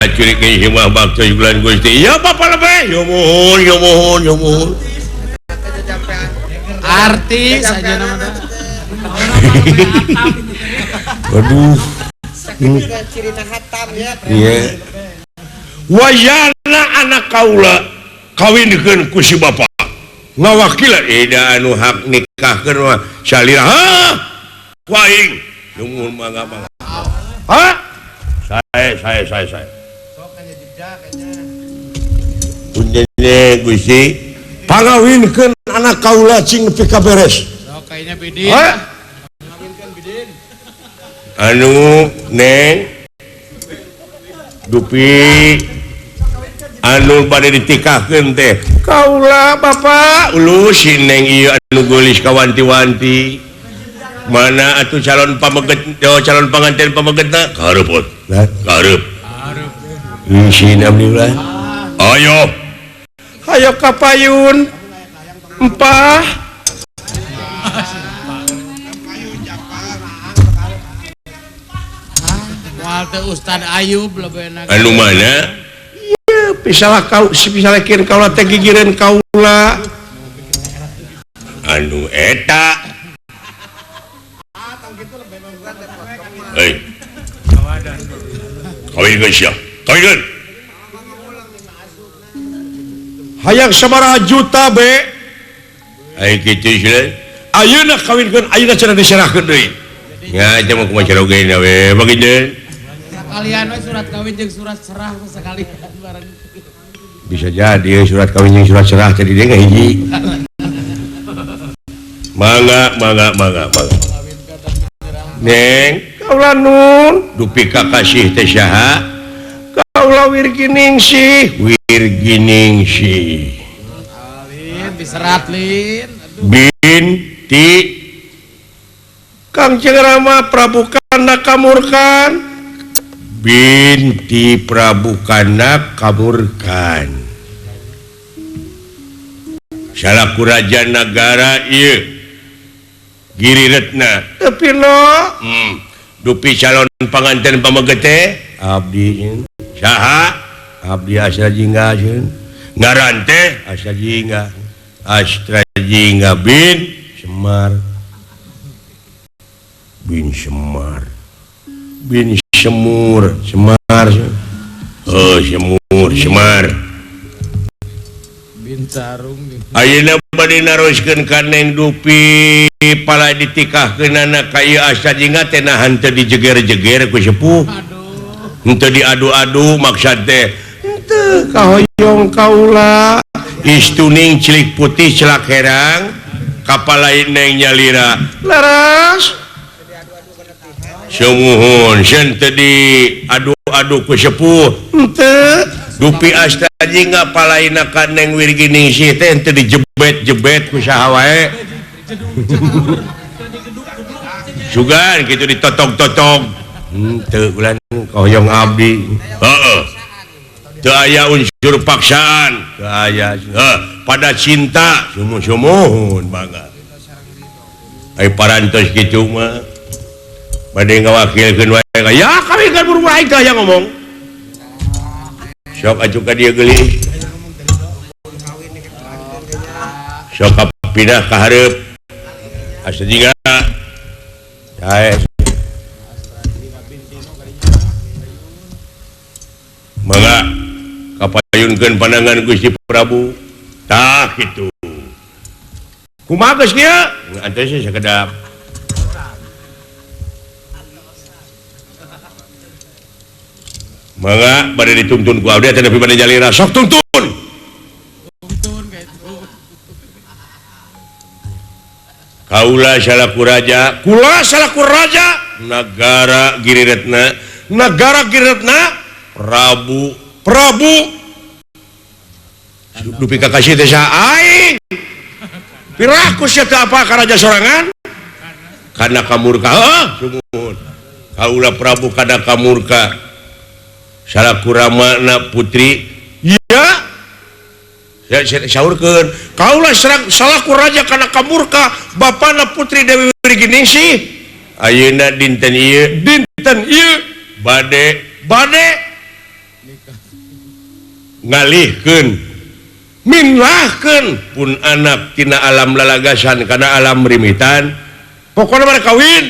Curi mah bakso bulan Gusti. Ya Bapak lebih. Ya mohon, ya mohon, ya mohon. Artis aja namanya. Waduh. Iya. Wayana anak kaula kawinkeun ku si bapak. Ngawakilan ida anu hak nikahkeun mah salira. Hah? Ku aing. Nyumun mangga mangga. Hah? Saya. Punjene Gusti pangawinkeun anak kaula cing nepi ka beres. Sok kayaknya bidin. Hah? Anu neng dupi anu bade ditikahkeun teh kaula bapak ulu si neng ieu anu geulis kawanti-wanti mana atuh calon pameget calon panganten pamegetna kareup kareup isin abdi ulah ayo ayo ka payun empah Ustad Ayub lebih enak. Anu mana? Iya, pisalah kau, pisalah kieu kaula teh gigireun kaula. Anu eta. Hei. Kawin geus sia. Kawinkeun. Hayang sabaraha juta be? Ai kitu sia. Ayeuna kawinkeun, ayeuna cenah diserahkeun deui. Nya teh mah kumaha carogeuna we, bagikeun. Sekalian we surat kawin jeung surat serah sekalian bareng. Bisa jadi surat kawin jeung surat serah jadi dia hiji. Mangga mangga mangga mangga. Neng, kaula nun dupi ka kasih teh saha? Kaula Wirginingsih, Wirginingsih. Lin diserat lin. Binti Kang Jeng Rama Prabu Kanda Kamurkan. Binti Prabu Kanda Kamurkan. Salaku raja nagara ieu Giri Retna. Tapi lo dupi calon panganten pameget teh abdi saha? Abdi Astra Jingga sieun. Ngaran teh Astra Jingga. Astra Jingga bin Semar. Bin Semar. Bin Semur, Semar. Oh, Semur, Semar. Bin Sarung. Ayeuna bade naroskeun ka Neng Dupi pala ditikahkeunana ka ieu Astra Jingga teh nahan teu dijeger-jeger ku sepuh. Henteu diadu-adu maksad teh. Henteu kahoyong kaula. Istuning cilik putih celak herang, kapalai neng nyalira. Laras. Sumuhun sieun teu diadu-adu ku sepuh. Henteu Dupi Astra Jingga palaina ka Neng Wirginingsih teh henteu dijebet-jebet ku saha wae. Sugan kitu ditotog-totog. Henteu ulah kahoyong abdi. Heeh. Teu aya unsur paksaan, teu aya. Heuh, pada cinta sumuhun mangga. Ai parantos kitu mah bade ngawakilkeun wae. Ya kami kan buru aing teh aya ngomong. Sok atuh ka dieu geulis. Sok pindah ka hareup. Asa jiga. Sae. Mangga kapayunkeun pandangan Gusti Prabu. Tah kitu. Kumaha geus kieu? Antos sakedap. Mangga bade dituntun ku abdi teh nepi bade nyalira sok tuntun. Kaula salaku raja, kula salaku raja nagara Giriretna, nagara Giriretna Prabu, Prabu. Dupi ka kasih teh saha aing. Piraku sia teu apa ka raja sorangan? Kana kamurka, heuh, sumuhun. Kaula Prabu kana kamurka. Salaku ramana putri iya saurkeun kaula salaku raja kana kamurka bapana putri Dewi Wirginingsih ayeuna dinten ieu bade bade Ngalihkeun minlahkeun pun anak tina alam lalagasan kana alam rimitan pokona mah kawin.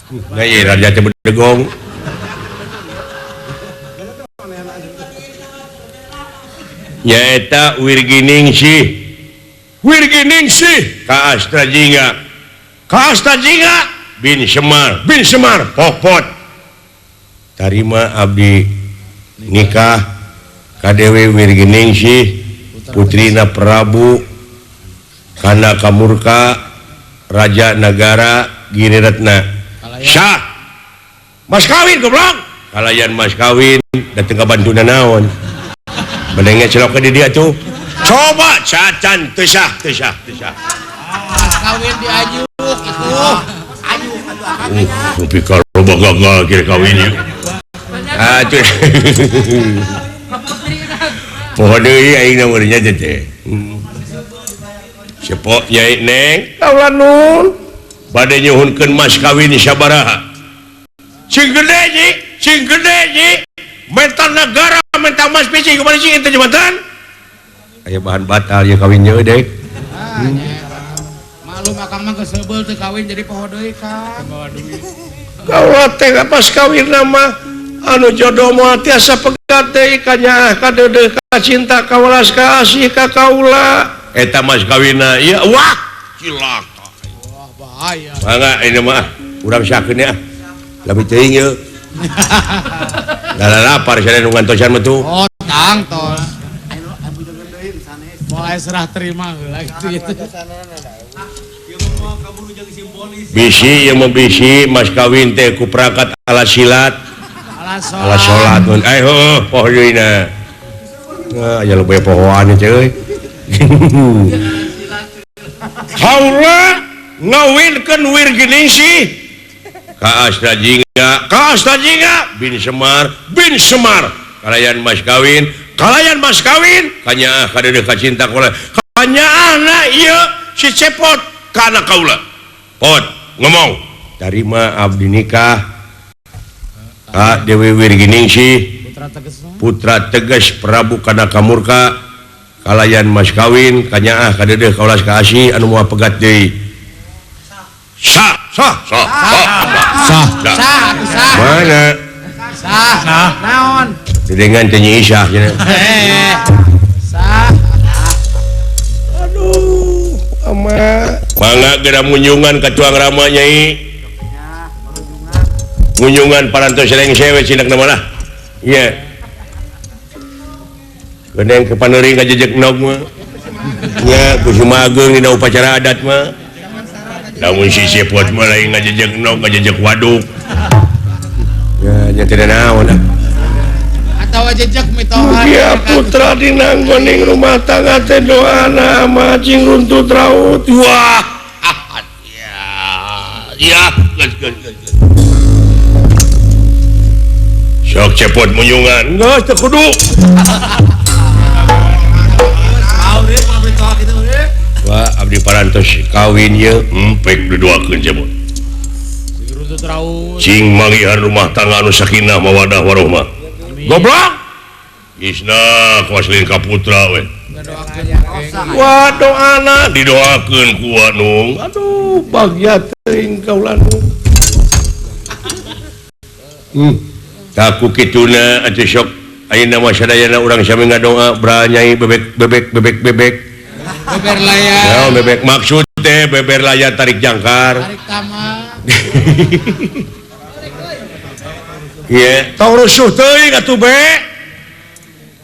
Nah ieu raja teh bedegong. Nyaeta Wirginingsih. Wirginingsih ka Astrajingga. Ka Astrajingga bin Semar popot. Tarima abdi nikah ka Dewi Wirginingsih putrina Prabu Kana Kamurka Raja Nagara Giriretna. Syah. Mas kawin goblok. Kalayan mas kawin dateng ka bantuna naon. Bedengnya celok ke dia tuh. Coba cacan teu sah. Mas kawin diajuk itu. Ajuk Tapi kalau gagal kira kawin yuk. Atuh. Poho deui aing nomornya teh. Sepok nyai neng kaula nun. Bade nyuhunkeun mas kawin sabaraha. Sing gede nyi, sing gede nyi. Menta negara minta mas biji kemana sih itu jembatan? Aya bahan batal ya kawin nya dek. Maklum akang mah geus teu kawin jadi poho deui Kang. Kaula teh pas kawin mah anu jodoh moal tiasa pegat deui ka nyaah ka deudeuh ka cinta ka welas ka asih ka kaula. Eta mas kawinna ieu wah cilaka. Wah bahaya. Mangga ini mah urang sakeun ya. Lebih teuing ieu. Lala lapar saya nu ngantosan mah tuh. Oh, tang tol. Mulai serah terima heula gitu. Bisi ieu mah bisi mas kawin teh ku perangkat alat silat. Alat salat. Eh heuh poho deui na. Nah, aya loba pohoan teh euy. Haula ngawinkeun Wirginingsih ka Astrajingga, ka Astrajingga bin Semar kalayan mas kawin kanyaah ka deudeuh ka cinta kaula kanyaahna ieu si Cepot kana kaula pot ngomong tarima abdi nikah ka Dewi Wirginingsih putra tegas Prabu Kana Kamurka kalayan mas kawin kanyaah ka deudeuh ka ulas ka asih anu moal pegat deui. Sah sah sah sah sah sah mana sah naon dengan teh Nyi Isah cenah sah. Aduh ama mangga geura munjungan ka tuang rama nyai munjungan parantos rengse we cindak mah lah ieu geuning ke paneuring ngajejek nog mah nya kusuma ageung dina upacara adat mah. Lamun si Cepot mah lain ngajejek nog ngajejek waduk. Ya nya teh naon ah. Atawa jejek mitoha. Ya putra dinanggoning rumah tangga teh doana mah cing runtut raut. Wah. Ya. Ya, geus geus geus. Sok Cepot munyungan. Geus teu kudu. Wah, abdi parantos kawin ye empek didoakeun Cepot. Cing manggihan rumah tangga anu sakinah mawadah warohmah. Goblok. Isna kuaslin ka putra we. Wah, doana didoakeun ku Anung. Aduh, bagya teuing kaula nu. Taku kituna atuh sok ayeuna mah sadayana urang sami ngadoa branyai bebek bebek bebek bebek. Beber layar. Ya, bebek maksud teh beber layar tarik jangkar. Tarik tama. Iya, tong rusuh teuing atuh be.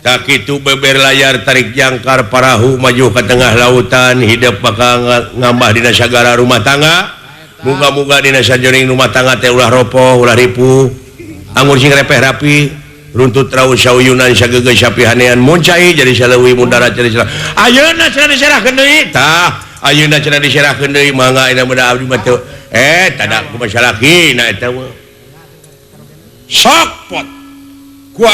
Tak kitu beber layar tarik jangkar parahu maju ke tengah lautan hidup bakal ngambah dina sagara rumah tangga. Muga-muga dina sajroning rumah tangga teh ulah ropoh, ulah ripuh. Anggur sing repeh rapi. Runtut raus sauyunan sageugeuh sapihanean muncai jadi saleuwi mundarat jadi salah. Ayeuna cenah diserahkeun deui tah ayeuna cenah diserahkeun deui mangga ayeuna mah abdi mah teu tada kumaha salakina eta mah. Sok pot. Ku